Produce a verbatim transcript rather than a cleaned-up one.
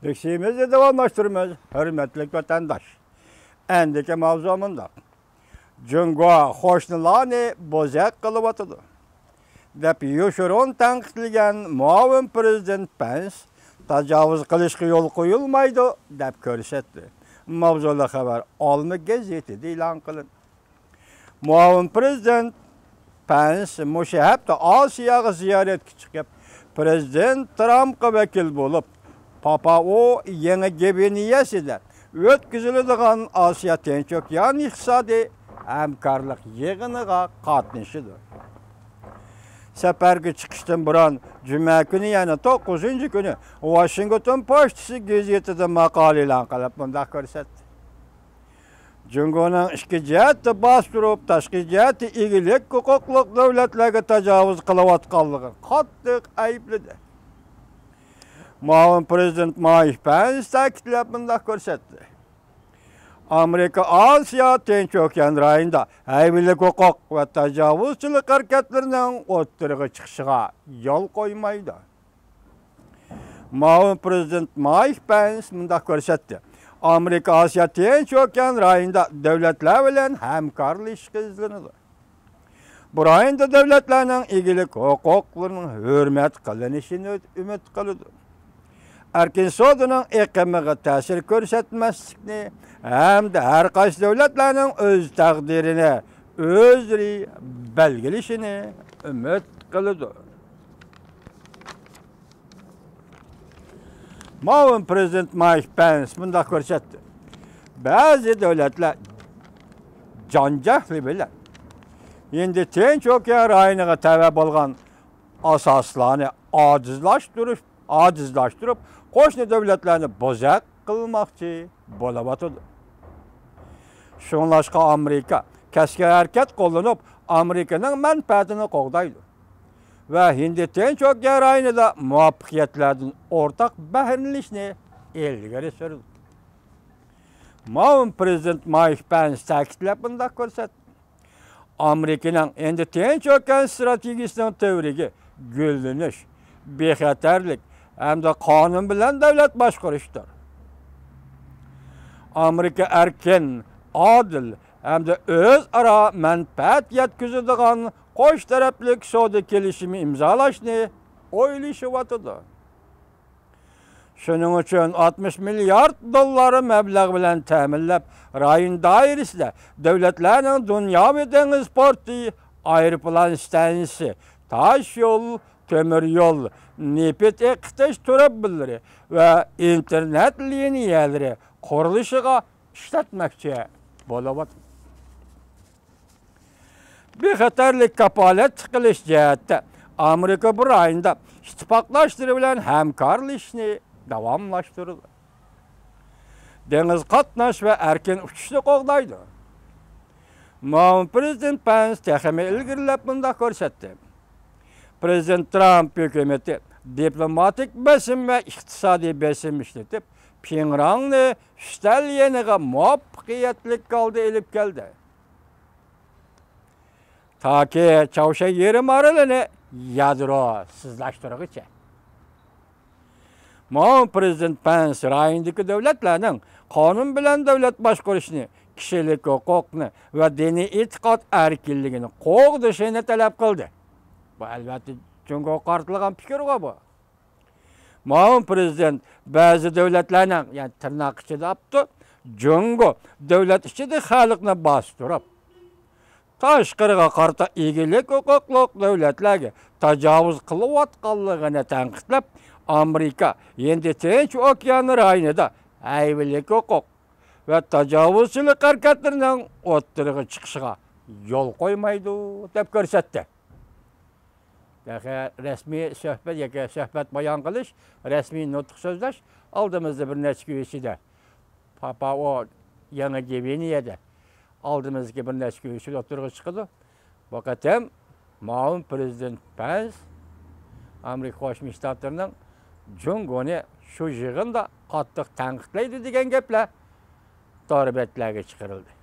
بېكىشىمىزنى داۋاملاشتۇرىمىز، ھۆرمەتلىك ۋەتەنداش. ئەندىكى ماۋزۇ مۇنداق. جۇڭگو قوشنىلارنى بوزەك قىلىۋاتىدۇ، دەپ يوشۇرۇن تەنقىدلىگەن مۇئاۋىن پىرېزىدېنت پەنس تاجاۋۇز قىلىشقا يول قويۇلمايدۇ، دەپ كۆرسەتتى. ماۋزۇلۇق خەۋەر ئالما گېزىتىدە ئېلان قىلىندى. مۇئاۋىن پىرېزىدېنت پەنس مۇشۇ ھەپتە ئاسىياغا زىيارەتكە چىقىپ، پىرېزىدېنت ترامپقا ۋەكىل بولۇپ، پاپائو يېڭى گۋىنېيەسىدە ئۆتكۈزۈلىدىغان ئاسىيا تىنچ ئوكيان ئىقتىسادىي ھەمكارلىق يىغىنىغا قاتنىشىدۇ. سەپەرگە چىقىشتىن بۇرۇن جۈمە كۈنى، يەنى توققۇزىنچى كۈنى ۋاشىنگتون پوچتىسى گېزىتىدە ماقالە ئېلان قىلىپ مۇنداق كۆرسەتتى. جۇڭگونىڭ ئىچكى جەھەتتە باستۇرۇپ، تاشقى جەھەتتە ئىگىلىك ھوقۇقلۇق دۆلەتلەرگە تاجاۋۇز قىلىۋاتقانلىقىنى قاتتىق ئەيىبلىدى. مۇئاۋىن پىرېزىدېنت مايك پەنس تەكىتلەپ مۇنداق كۆرسەتتى. ئامېرىكا ئاسىيا تىنچ ئوكيان رايونىدا ھەيۋىلىك ھوقۇق ۋە تاجاۋۇزچىلىق ھەرىكەتلىرىنىڭ ئوتتۇرىغا چىقىشىغا يول قويمايدۇ. مۇئاۋىن پىرېزىدېنت مايك پەنس مۇنداق كۆرسەتتى. ئامېرىكا ئاسىيا تىنچ ئوكيان رايونىدا دۆلەتلەر بىلەن ھەمكارلىشىشقا ئىزدىنىدۇ. بۇ رايوندا دۆلەتلەرنىڭ ئىگىلىك ھوقۇقلىرىنىڭ ھۆرمەت قىلىنىشىنى ئۈمىد قىلىدۇ. ئەركىن سودىنىڭ ئېقىمىغا تەسىر كۆرسەتمەسلىكنى ھەمدە ھەر قايسى دۆلەتلەرنىڭ ئۆز تەقدىرىنى ئۆزلىرى بەلگىلىشىنى ئۈمىد قىلىدۇ. مۇئاۋىن پىرېزىدېنت مايك پەنس مۇنداق كۆرسەتتى. بەزى دۆلەتلەر جان جەھلى بىلەن ھىندى تىنچ ئوكيان رايونىغا تەۋە بولغان ئاساسلارنى ئاجىزلاشتۇرۇپ، ئاجىزلاشتۇرۇپ، قوشنا دۆلەتلەرنى بوزەك قىلماقچى بولۇۋاتىدۇ. شۇڭلاشقا ئامېرىكا كەسكىن ھەرىكەت قوللىنىپ، ئامېرىكىنىڭ مەنپەئەتىنى قوغدايدۇ ۋە ھىندى تىنچ ئوكيان رايونىدا مۇۋەپپەقىيەتلەردىن ئورتاق بەھرىلىنىشنى ئىلگىرى سۈرىدۇ. مۇئاۋىن پىرېزىدېنت مايك پەنس تەكىتلەپ مۇنداق كۆرسەتتى. ئامېرىكىنىڭ ھىندى تىنچ ئوكيان ئىستراتېگىيىسىنىڭ تۈۋرۈكى گۈللىنىش، بىخەتەرلىك ھەمدە قانۇن بىلەن دۆلەت باشقۇرۇشتۇر. ئامېرىكا ئەركىن، ئادىل ھەمدە ئۆزئارا مەنپەئەت يەتكۈزىدىغان قوش تەرەپلىك سودا كېلىشىمى ئىمزالاشنى ئويلىشىۋاتىدۇ. شۇنىڭ ئۈچۈن ئاتمىش مىليارد دوللار مەبلەغ بىلەن تەمىنلەپ، رايون دائىرىسىدە دۆلەتلەرنىڭ دۇنياۋى دېڭىز پورتى، ئايروپىلان ئىستانسىسى، تاش يول، تۆمۈر يول، نېفىت ئېقىتىش تۇرۇبىلىرى ۋە ئىنتېرنېت لىنىيەلىرى قۇرۇلۇشىغا ئىشلەتمەكچى بولۇۋاتىدۇ. بىخەتەرلىك كاپالەتلىك قىلىش جەھەتتە ئامېرىكا بۇ رايوندا ئىتتىپاقداشلىرى بىلەن ھەمكارلىشىشنى داۋاملاشتۇرىدۇ. دېڭىز قاتناش ۋە ئەركىن ئۇچۇشنى قوغدايدۇ. مۇئاۋىن پىرېزىدېنت پەنس تېخىمۇ ئىلگىرىلەپ مۇنداق كۆرسەتتى. پىرېزىدېنت ترامپ ھۆكۈمىتى دىپلوماتىك بېسىم ۋە ئىقتىسادىي بېسىم ئىشلىتىپ، پىڭراننى ئۈستەل يېنىغا مۇۋەپپەقىيەتلىك ھالدا ئېلىپ كەلدى. تاكى چاۋشيەن يېرىم ئارىلىنى يادروسىزلاشتۇرغۇچە. مۇئاۋىن پىرېزىدېنت پەنس رايوندىكى دۆلەتلەرنىڭ قانۇن بىلەن دۆلەت باشقۇرۇشنى، كىشىلىك ھوقۇقنى ۋە دىنىي ئېتىقاد ئەركىنلىكىنى قوغدىشىنى تەلەپ قىلدى. بۇ، ئەلۋەتتە، جۇڭگوغا قارىتىلغان پىكىرغۇ بۇ. مۇئاۋىن پىرېزىدېنت بەزى دۆلەتلەرنىڭ، يەنى تىرناق ئىچىدە ئاپتۇ، جۇڭگو دۆلەت ئىچىدە خەلقنى باستۇرۇپ، تاشقىرىغا قارىتا ئىگىلىك ھوقۇقلۇق دۆلەتلەرگە تاجاۋۇز قىلىۋاتقانلىقىنى تەنقىدلەپ، ئامېرىكا ھىندى تىنچ ئوكيان رايونىدا ھەيۋىلىك ھوقۇق ۋە تاجاۋۇزچىلىق ھەرىكەتلىرىنىڭ ئوتتۇرىغا چىقىشىغا يول قويمايدۇ، دەپ كۆرسەتتى. تېخى رەسمىي سۆھبەت ياكى سۆھبەت بايان قىلىش، رەسمىي نۇتۇق سۆزلەش ئالدىمىزدا بىر نەچچە كۈن ئىچىدە، پاپائو يېڭى گۋىنېيەدە ئالدىمىزدىكى بىر نەچچە كۈن ئىچىدە ئوتتۇرىغا چىقىدۇ. بۇ قېتىم مۇئاۋىن پىرېزىدېنت پەنس ئامېرىكا قوشما شتاتلىرىنىڭ جۇڭگونى شۇ يىغىندا قاتتىق تەنقىدلەيدۇ دېگەن گەپلەر تور بەتلەرگە چىقىرىلدى.